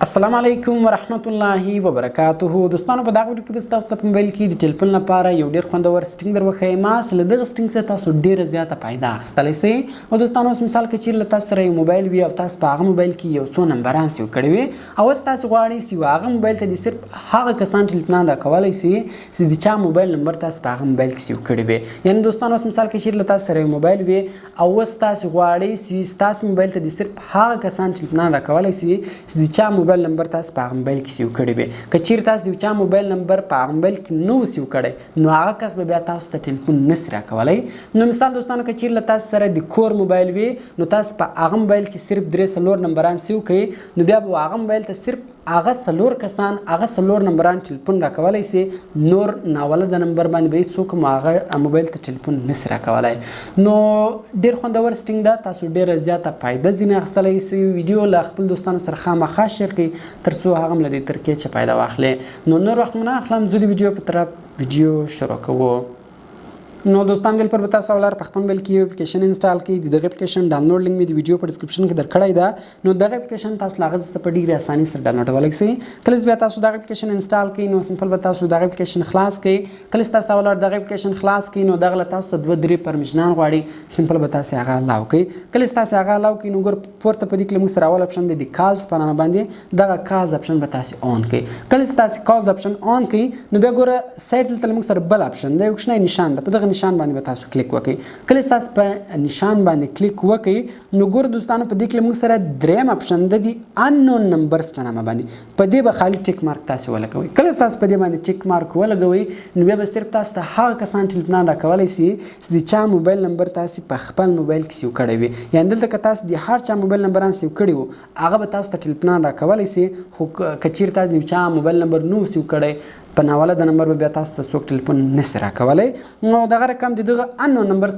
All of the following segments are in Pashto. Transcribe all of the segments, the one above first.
السلام علیکم ورحمت الله وبرکاته. دوستانو، په دغه ویډیو کې به تاسو ته په موبایل کې د ټلیفون لپاره یو ډیر خوندور setting در وښیم چې له دغه setting څخه تاسو ډیره زیاته فایده اخیستلی شئ. او دوستانو، اوس مثال که چیرې له تاسو سره یو موبایل وي او تاسو په هغه موبایل کې یو څو نمبران save کړي وي او اوس تاسو غواړئ چې هغه موبایل ته د صرف هغه کسان ټلیفونان راکولی شي چې د چا موبایل نمبر تاسو په هغه موبایل کې save کړي وي. یعنی دوستانو، اوس مثال که چیرې له تاسو سره یو موبایل وي او اوس تاسو غواړئ چې ستاسو موبایل ته د صرف هغه کسان ټلیفونان راکولی شي چې د چا موبایل نمبر تاسو په هغه موبایل کې save کړی وي. که چیرې تاسو د چا موبایل نمبر په هغه موبایل کې نه و save کړی، نو هغه کس به بیا تاسو ته ټلیفون نسی راکولی. نو مثال دوستانو، که چیرې له تاسو سره د کور موبایل وي، نو تاسو په هغه موبایل کې صرف درې څلور نمبران save کړئ، نو بیا به هغه موبایل ته صرف هغه څلور کسان، هغه څلور نمبران ټلیفون راکولی سي. نور ناولده نمبر باندې به هیڅوک هم هغه موبایل ته ټلیفون نسی راکولی. نو ډیر خوندور setting ده، تاسو ډیره زیاته فایده ځینې اخیستلی سئ. ویډیو له خپل دوستانو سره خامخا share کړئ، تر څو هغه هم له دې طریقې څخه فایده واخلي. نو نور وخت مو نه اخلم، زه د ویډیو په طرف ویډیو شروع کوو. نو دوستان، دل پر به تاسو ولر په خپل موبایل کې یو اپلیکیشن install کړئ. د دغه اپلیکیشن download link مې د ویډیو په description کې درکړی ده. نو دغه اپلیکیشن تاسو له هغه څخه په ډیره اسانۍ سره ډاونلوډولی شئ. کله چې بیا تاسو دغه اپلیکیشن install کړئ، نو simple به تاسو دغه اپلیکیشن خلاص کړئ. کله چې تاسو ولر دغه اپلیکیشن خلاص کړئ، نو دغه له تاسو دوه درې permission ان غواړي. simple به تاسو هغه allow کړئ. کله چې تاسو هغه allow کړئ، نو ګور پورته په دې کې موږ سره اول option دی، د calls په نامه باندې. دغه calls option به تاسو on کړئ. کله چې تاسو calls option on کړئ، نو بیا ګوره side دلته موږ سره بل option دی، یو کوچنی نشان ده. په دغه نشان باندې به تاسو کلیک وکړئ. کله چې تاسو په نشان باندې کلیک وکړئ، نو ګور دوستانو، په دې کې موږ سره دریم option ده، دی unknown numbers په نامه باندې. په دې به خالي tick mark تاسو ولګوئ. کله چې تاسو په دې باندې tick mark ولګوئ، نو بیا به صرف تاسو ته هغه کسان ټلیفونان راکولی شي چې د چا موبایل نمبر تاسو په خپل موبایل کې save کړی وي. یعنی دلته که تاسو د هر چا موبایل نمبران save کړي وو، هغه به تاسو ته ټلیفونان راکولی شي. خو که چیرې تاسو د چا موبایل نمبر نو save کړی، په ناولده نمبر به بیا تاسو ته څوک ټلیفون نسی راکولی. نو دغه رقم د دغه unknown numbers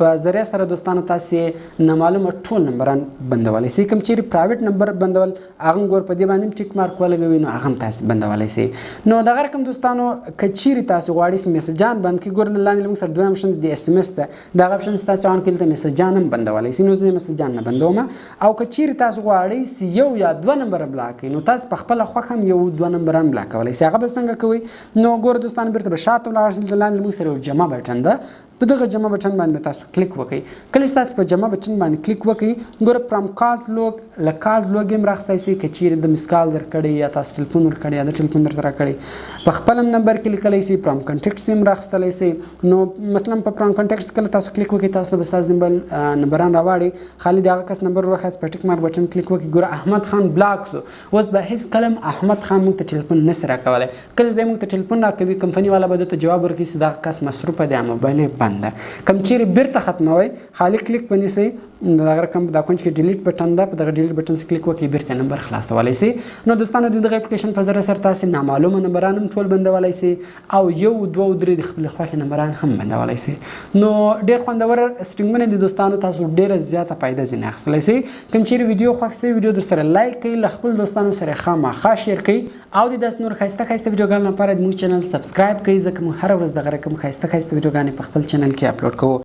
په ذریعه سره دوستانو، تاسو نامعلومه ټول نمبران بندولی سئ. کوم چیرې private نمبر بندول، هغه هم ګور په دې باندې tick mark ولګوي، نو هغه هم تاسو بندولی سئ. نو دغه رقم دوستانو، که چیرې تاسو غواړئ چې میسجان بند کړئ، ګور لاندې موږ سره دویم option د SMS ده. دغه option تاسو on کړئ، میسجان هم بندولی سئ. نو زه میسجان نه بندوم. او که چیرې تاسو غواړئ چې یو یا دوه نمبر block کړئ، نو تاسو په خپله خوښه هم یو دوه نمبر هم block کولی سئ. هغه به څنګه کوئ؟ نو ګور دوستان، بیرته به شاته ولاړ شئ. دلته لاندې موږ سره یو جمع button ده. په دغه جمع button باندې تاسو کلیک وکړئ. کله چې تاسو په جمع button باندې کلیک وکړئ، ګوره from calls log، له calls log هم راخیستی شئ. که چیرې د missed call درکړی یا تاسو ټلیفون ورکړی یا د ټلیفون درته راکړی، په خپل نمبر کې لیکلی شئ. from contacts هم راخیستلی شئ. نو مثلا په from contacts کله تاسو کلیک وکړئ، تاسو به ستاسو موبایل نمبران راواړي. خالي د هغه کس نمبر وښایاست، په tick mark button کلیک وکړئ، ګوره احمد خان block سو. اوس به هیڅ کله هم احمد خان موږ ته ټلیفون نسی راکولی. کله چې دی موږ ته ټلیفون راکوي، کمپني والا به ده ته جواب ورکړي چې دغه کس مصروفه دی، موبایل یې بند ده. کم چیرې بیرته ختموئ، خالي کلیک ونیسئ، دغه رقم دا کونج کې delete button ده. په دغه delete button سره کلیک وکړئ، بیرته نمبر خلاصولی سئ. نو دوستانو، د دغه اپلیکیشن په ذریعه سره تاسو نامعلومه نمبران هم ټول بندولی سئ او یو، دوه او درې د خپلې خوښې نمبران هم بندولی سئ. نو ډېر خوندور setting ونه دي دوستانو، تاسو ډېره زیاته فایده ځینې اخیستلی سئ. کوم چیرې ویډیو خوښ سي، ویډیو در سره like کړئ، له خپل دوستانو سره خامخا share کړئ او د داسې نور ښایسته ښایسته ویډیوګانو لپاره د موږ channel subscribe کړئ، ځکه موږ هره ورځ دغه رقم ښایسته ښایسته ویډیوګانې په خپل channel کې اپلوډ کوو.